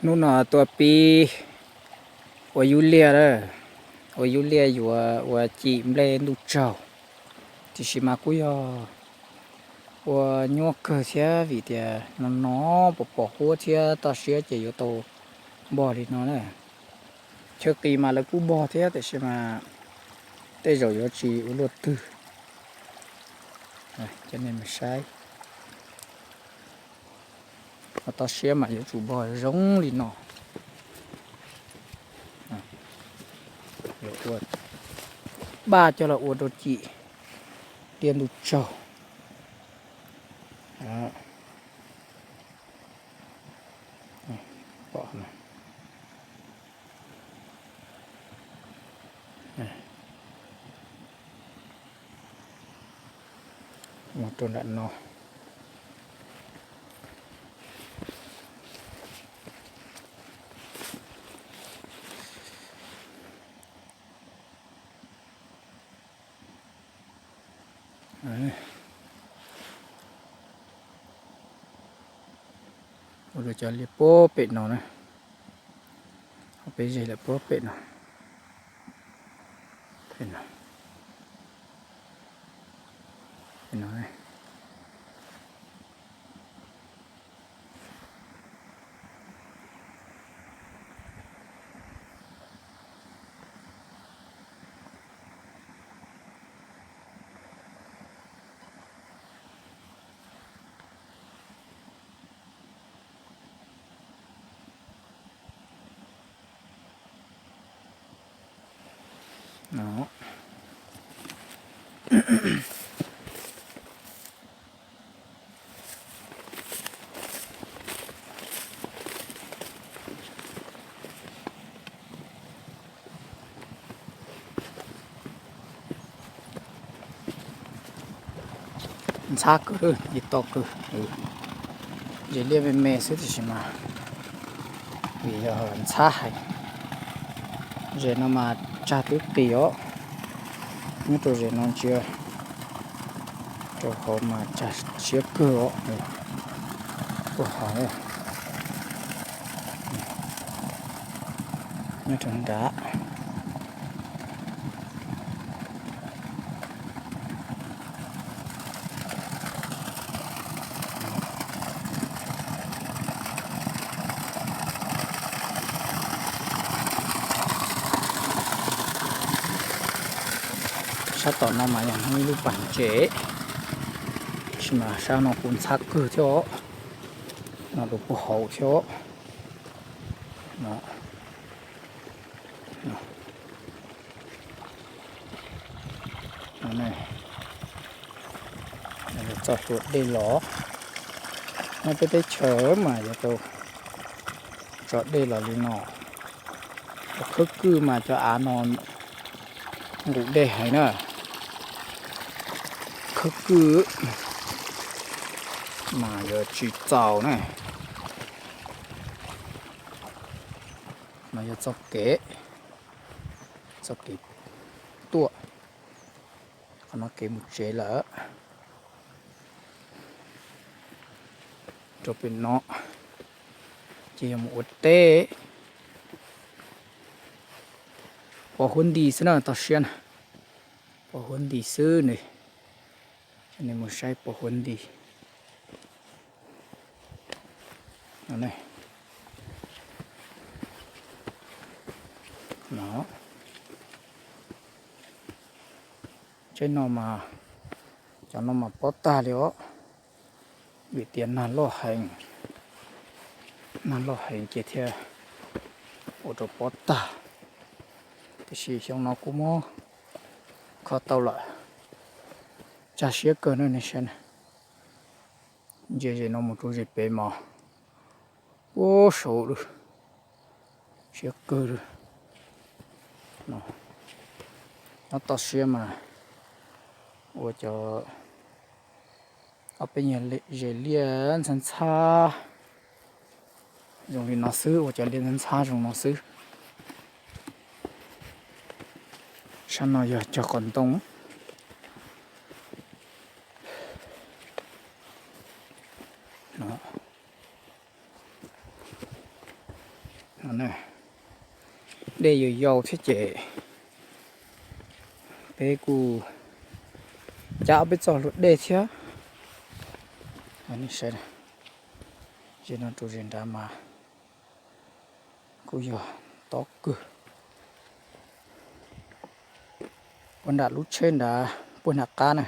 Hnub no tuaj pib ua yub liaj lawm, ua yub liaj yuav ua cim nplej ntuj tsaug, tiam sis mas kuj yog ua nyuaj kawg thiab vim tias no no pos pos huab thiab toj siab ces yuav tau npog li no na. Chaw qis mas lawv kuj npog thiab tiam sis mas tej zaum yuav tsis ua luaj twg. Cov nej mus saib, toj siab mas yuav tsum npog zoo li no. Yuav ua, npaj coj los ua rau cim liaj ntuj tsaug. Mus rau nram no. Ua rau cov liaj puag pem no na, peb ze lawm puag pem no. Ntxhab kawg, ib toj kawg. Ze liaj me me xwb tiam sis mas vim yog ntxhab heev. Zem no mas tsag twb qis os. Nyob rau zem no ntsia rau hauv mas tsag siab kawg os. Puag hauv nyob rau nrad. Sab tom no mas yog ib lub pas ntses, tab sis mas sab no kuj ntxhab kawg thiab os. No rau puag hauv thiab. Txoj hlua dej los, nyob peb teb chaws mas yuav tau tso dej los li no. Khawb kwj mas cov av no nqus dej heev na. Khawb kwj mas yuav tsis txaus na. No yog txoj kev, txoj kev tuaj, qhov no kev mus tsev lawm. Rau pem no ces yog mus ua teb. Pos huab nti xwb na, toj siab na. Pos huab nti xwb ne. Nej mus saib pos huab nti. Tseeb no mas, cov no mas pob tag li os, vim tias nag loj heev, nag loj heev ces thiaj ua rau pob tag. Tiam sis xyoo no kuj muab kho tau lawm, tsag siab kawg na nej saib na. Ntsia zem no mus rau zem pem mas ua saud lawm, siab kawg lawm. Nyob toj siab mas ua cov, ob peb nyuag zes liaj ntxhab ntxhab zoo li no xwb, ua cov liaj ntxhab ntxhab zoo no xwb. Sab no yog cog qos ntoo. Dej yau yau thiab ces peb kuj cab ob peb txoj hlua dej thiab. Saib, ze no rau ze nrad mas kuj yog tob kawg. Puag nram lub tsheb nrad, puag nram qab na,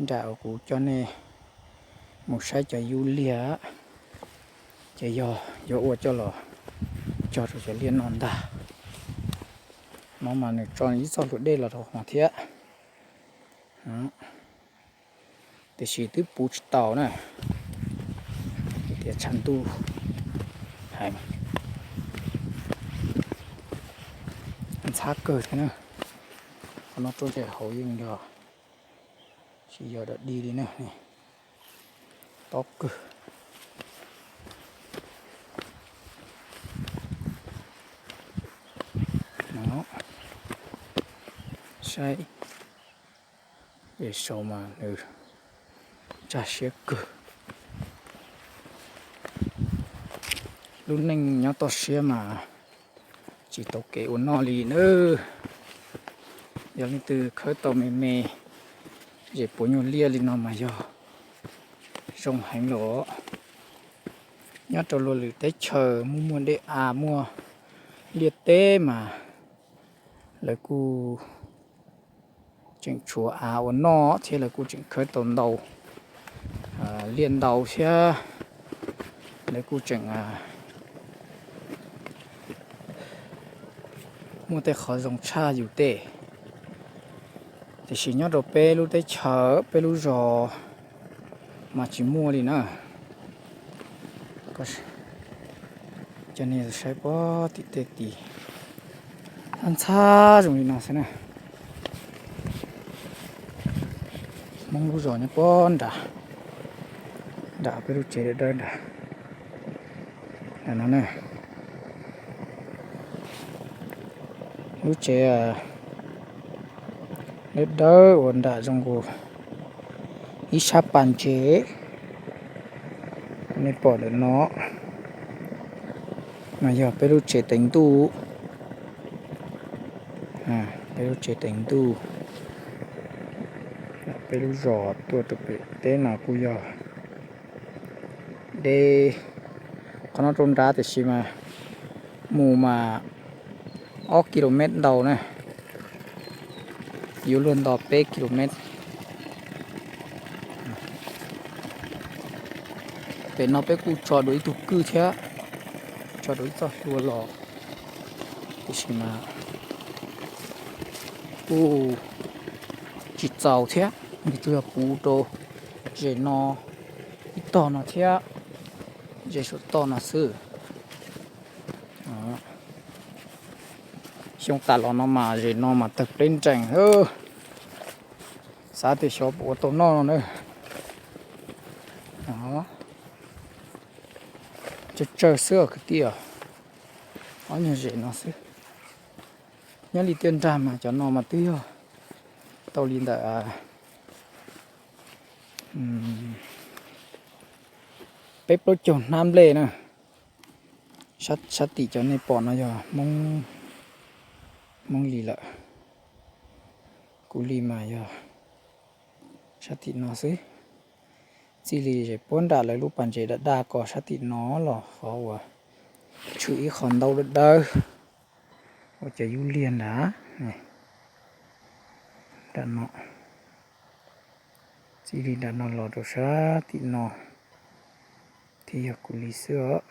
nram uas kuv coj nej mus saib cov yub liag, ces yog yuav ua coj los cog rau cov liaj no ntag. No mas nws tso ib txoj hlua dej los rau hauv no thiab, tiam sis twb puv tsis tau na, tias tshav ntuj heev, ntxhab kawg thiab na. Qhov no rau ntawm hauv yeej yog tsis yog dog dig li na, tob kawg. Saib, ces sau mas nws tsag siab kawg. Lub neej nyob toj siab mas tsis tau kev ua noj li na. Yog leej twg khawb tau me me zem puav nyuag liaj li no mas yog zoo heev los. Nyob rau luag lwm teb chaws muaj muaj dej av muaj liaj teb mas lawv kuj tseem tshuav av ua noj thiab lawv kuj tseem khawb tau ntau liaj ntau thiab lawv kuj tseem muaj tej qhov zoo tshaj yus tej. Tiam sis nyob rau peb lub teb chaws peb lub zos mas tsis muaj li na. Coj nej saib puag tim tej tid, ntxhab zoo li no xwb na. Hmoob lub zos nyob puag nrad, nram peb lub tsev dawb dawb nrad. No, lub tsev dawb dawb uas nram zoo nkaus ib sab pas ntses, nej pom ntawm no mas yog peb lub tsev teev ntuj. Peb lub tsev teev ntuj, peb lub zos tuaj rau pem teb no kuj yog deb. Qhov no rau nrad tiam sis mas mus mas ob ki lo mev ntau na, yuav luag nto peb ki lo mev. Pem no peb kuj tso dua ib tug kwj thiab, tso dua ib txoj hlua los, tiam sis mas kuj tsis txaus thiab, nws tsuas yog puv rau zem no ib tog no thiab zem saum toj no xwb. Xyoo tas los no mas zem no mas tawg pleb nrees, xav tias xyov puas ua tau noj no na. Tsawg tsawg xwb os kwv tij, ob nyuag zem no xwb. Nyob li tiaj nrag mas cov no mas twb yog tau li ntawm peb plaub caug hnab nplej na. Sab tim cov nej pom no yog Hmoob li lawm. Kuv li mas yog sab tim no xwb. Txij li zem puag nram lawv lub pas ntses daj daj ko sab tim no los qhov uas tshwm ib qho ntaub dawb dawb ua cov yub liag nrad. Nram no, txij li nram no los rau sab tim no thiaj yog kuv li xwb os.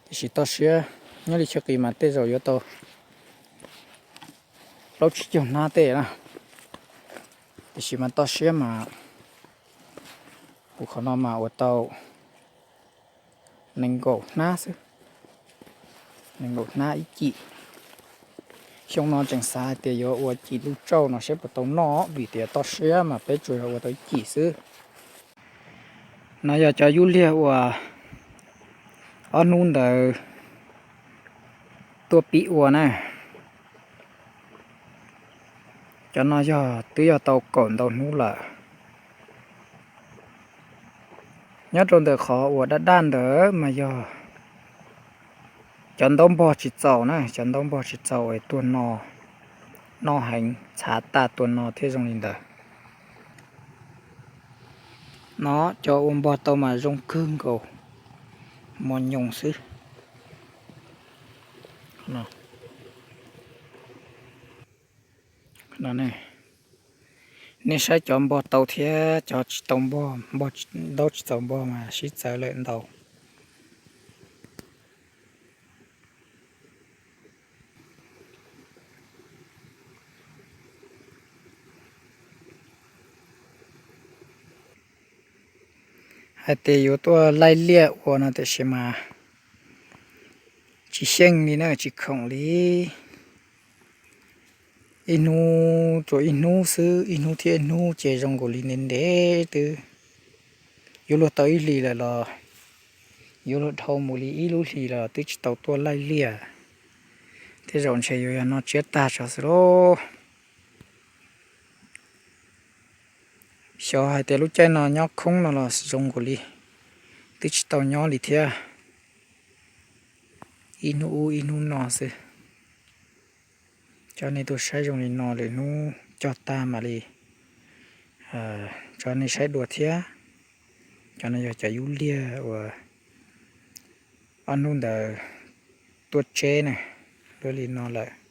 Tiam sis toj siab, nyob li chaw qis mas tej zaum yuav tau plaub tsib caug hnab tej na. Tiam sis mas toj siab mas kuv qhov no mas ua tau nees nkaum hnab xwb, nees nkaum hnab ib cim. Xyoo no tseem xav hais tias yuav ua cim lub tsauj no saib puas tau noj vim tias toj siab mas peb tsuas yog ua tau ib cim xwb. No yog cov yub liag uas ob hnub ntawd tuaj pib ua na. Cov no yog twb yog tau kaum ntau hnub lawm. Nyob rau ntawm qhov uas daj daj ntawd mas yog cov ntaub npog tsis txaus na, cov ntaub npog tsis txaus es tuag no, noj heev txhav tag tuag no thiab zoo li ntawd. No cov ua npog tau mas zoo kawg nkaus, mos nyoos xwb. Nej saib cov npog tau thiab cov tsis tau npog, npog, ntaub tsis txaus npog mas sib txawv lawm ntau. Hais tias yuav tuaj laij liaj ua no tiam sis mas tsis xyeej li na, tsis khoom li. Ib hnub rau ib hnub xwb, ib hnub thiab ib hnub ces zoo nkaus li ntev ntev twb yuav luag tau ib hlis lawm los yuav luag dhau mus li ib lub hlis los twb tsis tau tuaj laij liaj. Tej zaum ntshe yuav yog no tsiab tag tso xwb lauj. Xyov hais tias lub caij no nyob khoob no los zoo nkaus li twb tsis tau nyob li thiab. Ib hnub ub ib hnub no xwb. Coj nej tuaj saib zoo li no, lwm hnub cog tag mam li tso nej saib dua thiab. Cov no yog cov yub liag uas ob hnub ntawd tuaj tseb na, luaj li no lawm.